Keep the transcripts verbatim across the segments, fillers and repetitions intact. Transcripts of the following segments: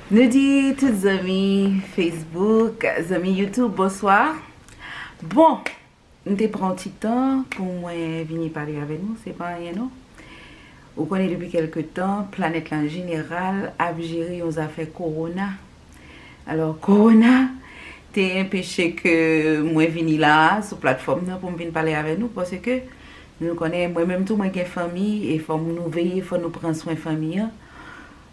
Nou di tout zanmi Facebook, zanmi YouTube, bonswa. Bon, m te pran yon ti tan pou mwen vini pale avè nou, se pa anyen non. Ou konnen depi kèlke tan, planèt la an jeneral ap jere yon zafè kowona. Alò, kowona te enpeche ke mwen vini la a sou platfòm nan pou m vin pale avè nou, paske nou konnen mwen menm tou mwen gen fanmi e fò nou veye, fò nou pran swen fanmi an.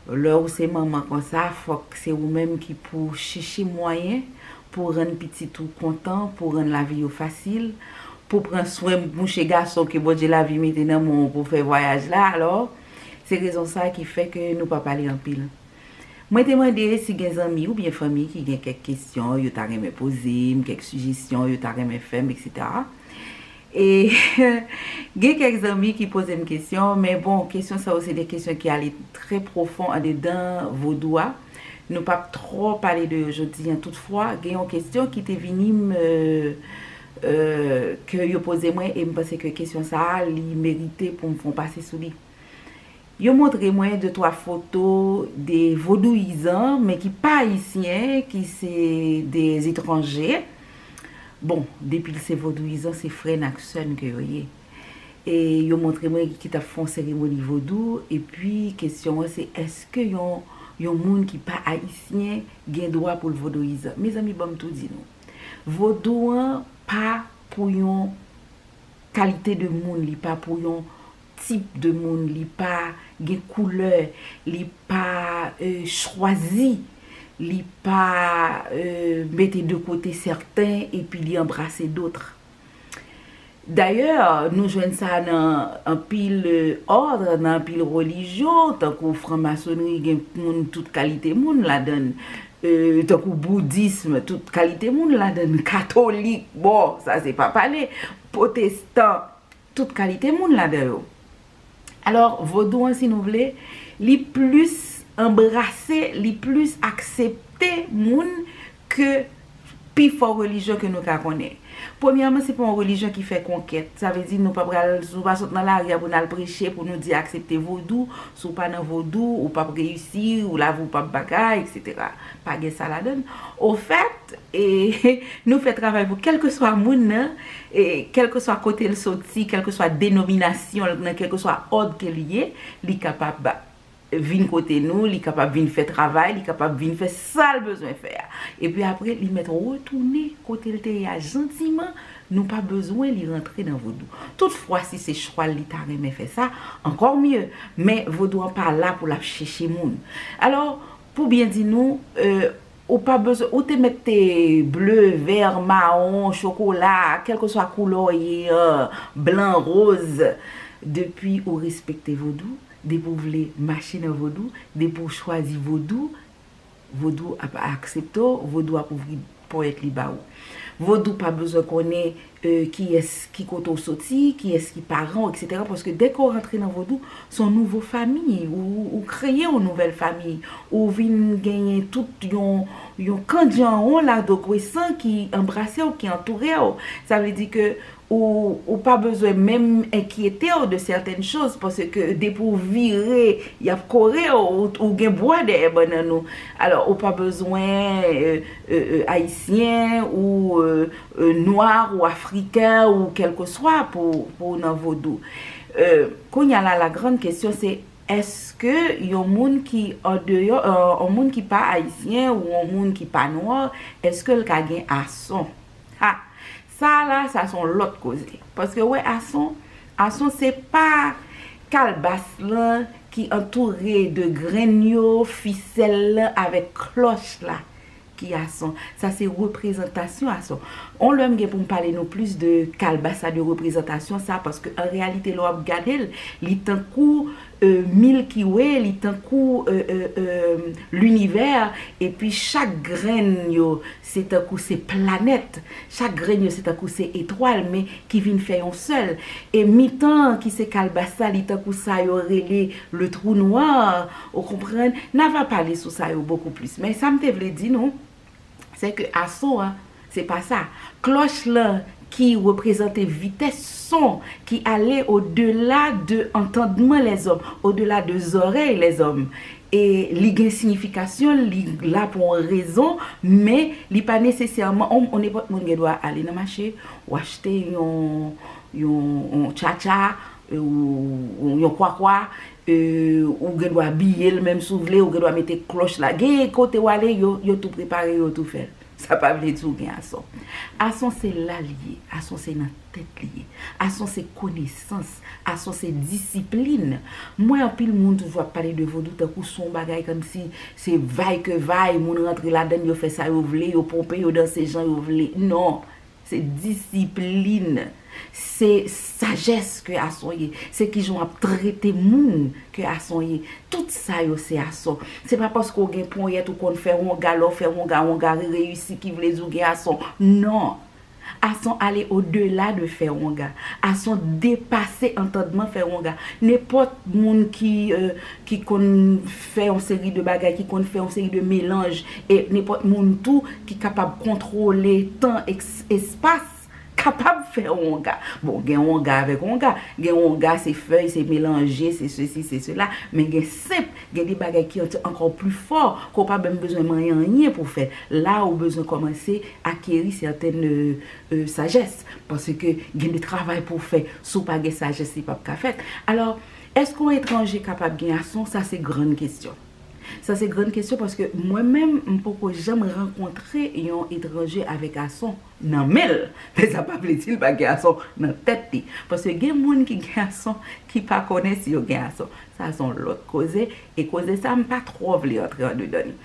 Lè ou se manman konsa, fòk se ou menm ki pou chèche mwayen pou rann pitit ou kontan, pou rann lavi yo fasil, pou pran swen mouche gason ke Bondye lavi mete nan men w pou fè vwayaj la. Alò, se rezon sa ki fè ke nou pa pale anpil. Mwen te mande si gen zanmi oubyen fanmi ki gen kèk kesyon yo ta renmen poze m, kèk sijesyon yo ta renmen fè m, etsetera. E gen kèk zanmi ki poze m kesyon, men bon, kesyon sa yo se de kesyon ki ale trè pwofon andedan vodou a. Nou p ap twò pale de yo jodi a. Toutfwa, gen yon kesyon ki te vini m, euh, euh, ke yo poze mwen, e m panse ke kesyon sa a, li merite pou m fè yon pase sou li. Yo montre mwen de twa foto de vodouyizan, men ki pa ayisyen, ki se de etranje. Bon, depi l se vodouyizan, se frè n ak sè n ke yo ye. E yo montre mwen ki t ap fè yon seremoni vodou, epi kesyon an se, èske yon, yon moun ki pa ayisyen gen dwa pou l vodouyizan? Mezanmi, ban m tou di nou. Vodou an pa pou yon kalite de moun, li pa pou yon tip de moun, li pa gen koulè, li pa, euh, chwazi, li pa, euh, mete de kote sèten epi li anbrase dòt. Dayè, nou jwenn sa nan anpil, euh, òd, nan anpil relijyon, tankou franmasonri, gen moun, tout kalite moun ladan l. Euh, tankou boudism, tout kalite moun ladan l. Katolik, bon, sa se pa pale. Pwotestan, tout kalite moun ladan yo. Alò, vodou an, si nou vle, li plis anbrase, li plis aksepte moun ke pifò relijyon ke nou ka konnen. Premyèman, se pa yon relijyon ki fè konkèt. Sa vle di nou pa pral, nou pa sot nan lari a pou n al preche, pou nou di aksepte vodou. Si w pa nan vodou, ou p ap reyisi, ou lavi w p ap bagay, etsetera. Pa gen sa ladan l. Ofèt, e, nou fè travay pou kèlkeswa moun nan, e, kèlkeswa kote l soti, kèlkeswa denominasyon l nan, kèlkeswa òd ke l ye, li kapab vin kote nou, li kapab vin fè travay, li kapab vin fè sa l bezwen fè a. Epi apre, li mèt retounen kote l te ye a jantiman, nou pa bezwen li rantre nan vodou. Toutfwa, si se chwa l, li ta renmen fè sa, ankò mye. Men vodou an pa la pou l ap chèche moun. Alò, pou byen di nou, euh, ou pa bezwen, ou te mèt te ble, vè, mawon, chokola, kèlkeswa koulè w ye, euh, blan, woz, depi ou respekte vodou, depi w vle mache nan vodou, depi w chwazi vodou, vodou ap aksepte w, vodou ap ouvri pòt li ba ou. Vodou pa bezwen konnen, euh, kiyès, ki kote w soti, kiyès ki paran w, etsetera. Paske dèke w rantre nan vodou, se yon nouvo fanmi, ou, ou kreye yon nouvèl fanmi, ou vin genyen tout yon, yon kandyanwon ladogresan ki anbrase w, ki antoure w. Sa vle di ke ou, ou pa bezwen menm enkyete w de sètèn choz, paske depi w vire, y ap kore w, ou, ou gen bwa dèyè bannann ou. Alò, ou pa bezwen, euh, euh, euh, ayisyen ou, euh, euh, nwa ou afriken ou kèlkeswa pou, pou w nan vodou. Euh, kounye a la, la grande question, se èske yon moun ki andeyò, euh, yon moun ki pa ayisyen ou yon moun ki pa nwa, èske l ka gen ason? Ha! Sa la, sa se yon lòt koze. Paske, wè, ason, ason se pa kalbas lan ki antoure de grenn yo, fisèl lan avèk klòch la ki ason. Sa se reprezantasyon ason. On lè m gen pou m pale nou plis de kalbas la, de reprezantasyon sa, paske an reyalite, lè w ap gade l, li tankou, euh, Milky Way, li tankou, euh, euh, euh, linivè, epi chak grenn yo, se tankou se planèt. Chak grenn yo se tankou se etwal, men ki vin fè yon sèl. E mitan an ki se kalbas la, li tankou sa yo rele le trou noir, ou konprann? N a va pale sou sa yo bokou plis. Men sa m te vle di nou, se ke ason an, se pa sa. Klòch lan ki reprezante vitès son ki ale odela de antandman lèzòm, odela de zòrèy lèzòm. E li gen siyifikasyon, li la pou yon rezon, men li pa nesesèman, on, on nenpòt moun gen dwa ale nan mache, ou achte yon, yon, yon tchatcha, e, ou, ou yon kwakwa, e, ou gen dwa abiye l menm si w vle, ou gen dwa mete klòch la. Gen kote w ale, yo, yo tou prepare, yo tou fè l. Sa pa vle di w gen ason. Ason se la l ye, ason se nan tèt li ye. Ason se konesans, ason se disiplin. M wè anpil moun toujou ap pale de vodou tankou se yon bagay kòmsi se vay ke vay, moun rantre ladan l, yo fè sa yo vle, yo ponpe, yo danse jan yo vle. Non, se disiplin. Se sajès ke ason ye. Se kijan w ap trete moun ke ason ye. Tout sa yo se ason. Se pa paske w gen ponyèt ou konn fè wonga, lè w fè wonga, wonga reyisi ki vle di w gen ason. Non. Ason ale odela de fè wonga. Ason depase antandman fè wonga. Nenpòt moun ki, e, ki konn fè yon seri de bagay, ki konn fè yon seri de melanj, e nenpòt moun tou ki kapab kontwole tan, eks-, espas, kapab fè wonga. Bon, gen wonga avèk wonga. Gen wonga, se fèy, se melanje, se sesi, se sela. Men gen senp, gen de bagay ki an-, ankò pli fò, ke w pa menm bezwen manyen anyen pou fè. La, ou bezwen kòmanse akeri sètèn, e, e, sajès. Paske gen de travay pou w fè. Si w pa gen sajès, li p ap ka fèt. Alò, èske yon etranje kapab gen ason? Sa se grann kesyon. Sa se grann kesyon paske mwen menm, m poko janm rankontre yon etranje avèk ason nan men l. Men sa pa vle di l pa gen ason nan tèt li. Paske gen moun ki gen ason ki pa konnen si yo gen ason. Sa se yon lòt koze. E koze sa, m pa twò vle antre andedan li.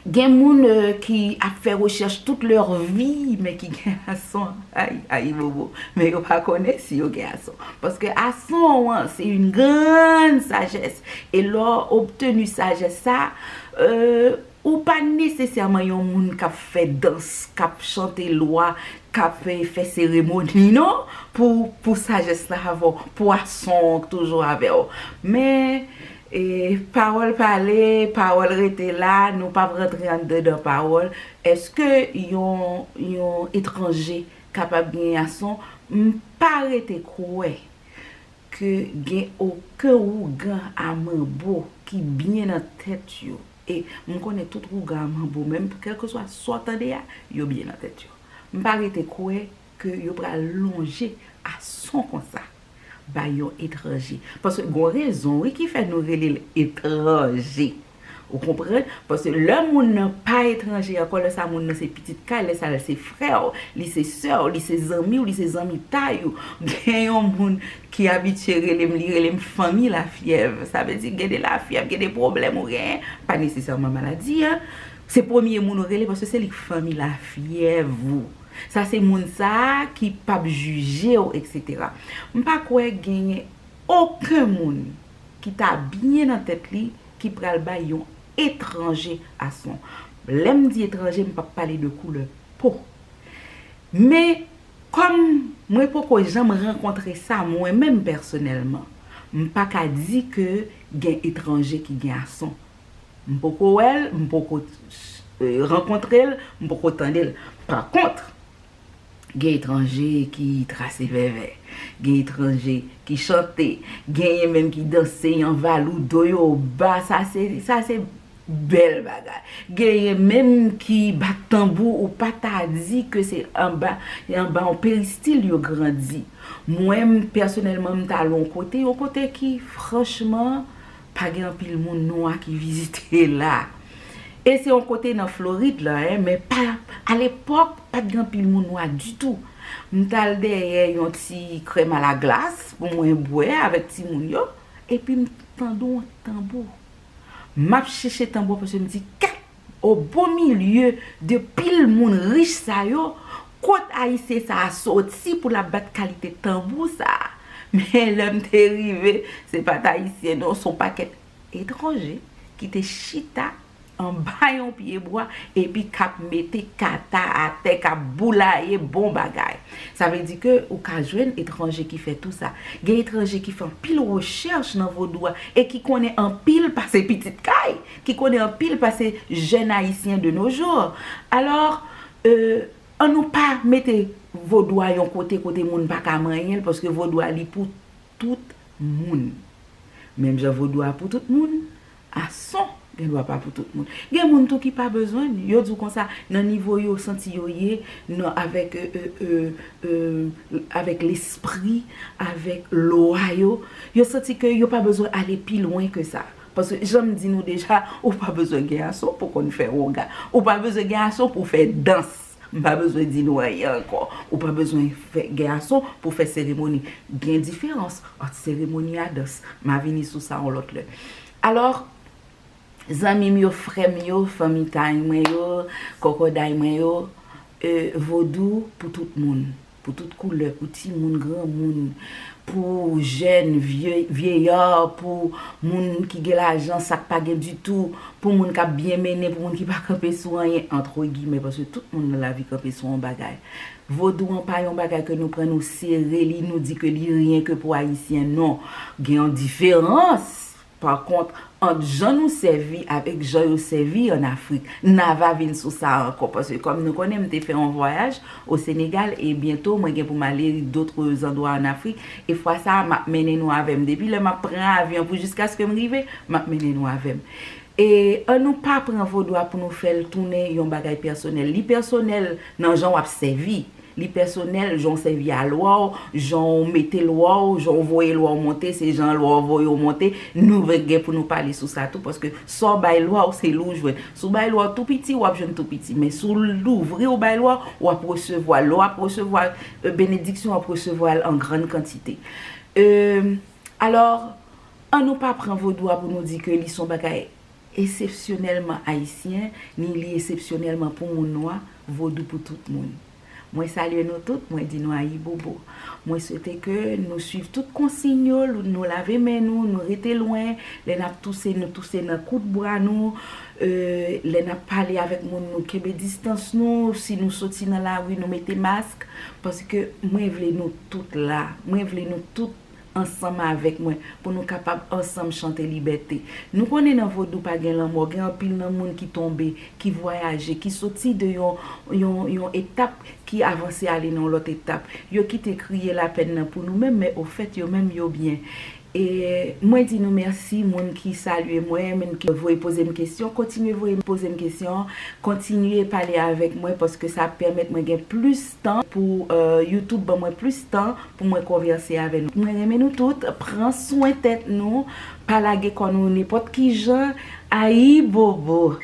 Gen moun, e, ki ap fè rechèch tout leur vie, men ki gen ason. Ay, ay, bobo. Men yo pa konnen si yo gen ason. Paske ason an, se yon grann sajès. E lè w obteni sajès sa, e, ou pa nesesèman yon moun k ap fè dans, k ap chante lwa, k ap fè, fè seremoni, non, pou, pou sajès la avè w, pou ason an toujou avè w. Men, e, pawòl pale, pawòl rete la, nou p ap rantre anndedan pawòl. Èske yon, yon etranje kapab gen ason? M pa rete kwè ke gen okenn ougan a manbo ki byen nan tèt yo. E m konnen tout ougan a manbo, menm kèlkeswa sa w tande a, yo byen nan tèt yo. M pa rete kwè ke yo pral lonje ason konsa bay yon etranje. Paske gon rezon, wi, ki fè nou rele l etranje. Ou konprann? Paske lè moun nan pa etranje ankò, lè sa moun nan se pitit kay, lè sa l se frè w, li se sè w, li se zanmi w, li se zanmitay ou. Gen yon moun ki abitye rele m, li rele m fanmi Lafyèv. Sa vle di gen de Lafyèv, gen de pwoblèm ou genyen, pa nesesèman maladi a. Se premye moun ou rele paske se li k fanmi Lafyèv ou. Sa se moun sa a ki p ap jije w, etsetera. M pa kwè genyen okenn moun ki ta byen nan tèt li ki pral bay yon etranje ason. Lè m di etranje, m p ap pale de koulè po. Men, kòm mwen poko janm rankontre sa mwen menm pèsonèlman, m pa ka di ke gen etranje ki gen ason. M poko wè l, m poko, e, rankontre l, m poko tande l. Pa kont, gen etranje ki trase vèvè, gen etranje ki chante, genyen menm ki danse yon valoudo yo ba, sa se, sa se bèl bagay. Genyen menm ki bat tanbou, ou pa ta di ke se anba, anba yon peristil yo grandi. Mwen, m, pèsonèlman, m t al yon kote, yon kote ki, franchman, pa gen anpil moun nwa ki vizite la. E se yon kote nan Florid la, en, men pa, alepòk, pa t gen anpil moun nwa ditou. M t al dèyè yon ti krèm alaglas pou mwen bwè avèk timoun yo, epi m tande yon tanbou. M ap chèche tanbou an paske m di, kèt, o bon milye de pil moun rich sa yo, kot Ayisyen sa a soti pou l ap bat kalite tanbou sa a? Men lè m te rive, se pa t Ayisyen non, se yon pakèt etranje ki te chita anba yon pyebwa epi k ap mete kata atè, k ap boulaye bon bagay. Sa vle di ke ou ka jwenn etranje ki fè tou sa. Gen etranje ki fè anpil rechèch nan vodou a e ki konnen anpil pase pitit kay, ki konnen anpil pase jèn ayisyen de nos jours. Alò, e, ann nou pa mete vodou a yon kote, kote moun pa ka manyen l, paske vodou a li pou tout moun. Menm jan vodou a pou tout moun, Gason gen dwa pa pou tout moun. Gen moun tou ki pa bezwen l. Yo di w konsa, nan nivo yo santi yo ye, nan, avèk, euh, euh, euh, euh, avèk lespri, avèk lwa yo, yo santi ke yo pa bezwen ale pi lwen ke sa. Paske, jan m di nou deja, ou pa bezwen gen gason pou konn fè woga. Ou pa bezwen gen gason pou fè dans. M pa bezwen di nou anyen ankò. Ou pa bezwen fè, gen gason pou fè seremoni. Gen diferans ant seremoni a dans. M a vini sou sa yon lòt lè. Alò, zanmi m yo, frè m yo, fanmi tay mwen yo, kòkòday mwen yo, euh, vodou pou tout moun. Pou tout koulè, pou timoun, granmoun, pou jèn, vye, vyeyar, pou moun ki gen lajan, sa k pa gen ditou, pou moun k ap byen mennen, pou moun ki pa kanpe sou anyen, antre giymen, paske tout moun nan lavi kanpe sou yon bagay. Vodou an pa yon bagay ke nou pran, nou sere li, nou di ke li ryen ke pou Ayisyen, non. Gen yon diferans. Pa kont, ant jan nou sèvi avèk jan yo sèvi ann Afrik. N a va vin sou sa ankò, paske kòm nou konnen, m te fè yon vwayaj o Senegal e byento mwen gen pou m ale dòt zandwa ann Afrik. E fwa sa a, m ap mennen nou avè m. Depi lè m ap pran avyon pou jiskaske m rive, m ap mennen nou avè m. E ann nou pa pran vodou a pou nou fè l tounen yon bagay pèsonèl. Li pèsonèl nan jan w ap sèvi. Li pèsonèl, jan w sèvi a lwa w, jan w mete lwa w, jan w voye lwa w monte, se jan lwa w voye w monte. Nou gen pou nou pale sou sa tou, paske sa w bay lwa w, se li w jwenn. Si w bay lwa w tou piti, w ap jwenn tou piti. Men si w louvri w bay lwa w, w ap resevwa l. Lè w ap resevwa, euh, benediksyon, w ap resevwa l an grann kantite. Euh, alò, ann nou pa pran vodou a pou nou di ke li se yon bagay eksepsyonèlman ayisyen, ni li eksepsyonèlman pou moun nwa, vodou pou tout moun. Mwen salye nou tout, mwen di nou ayibobo. Mwen swete ke nou swiv tout konsiy yo, nou lave men nou, nou rete lwen, lè n ap touse, nou touse nan kout bra nou, euh, lè n ap pale avèk moun, nou kenbe distans nou, si nou soti nan lari, nou mete mask, paske mwen vle nou tout la, mwen vle nou tout ansanm avèk mwen, pou nou kapab ansanm chante libète. Nou konnen nan vodou pa gen lanmò, gen anpil nan moun ki tonbe, ki vwayaje, ki soti de yon, yon, yon etap, ki avanse ale nan yon lòt etap. Yo kite kriye lapèn nan pou nou menm, men ofèt, yo menm, yo byen. E mwen di nou mèsi, moun ki salye mwen, moun ki voye poze m kesyon, kontinye voye poze m kesyon, kontinye pale avèk mwen, paske sa ap pèmèt mwen gen plis tan pou, euh, YouTube ban mwen plis tan pou mwen konvèse avè nou. Mwen renmen nou tout, pran swen tèt nou, pa lage kò nou nenpòt ki jan. Ayibobo!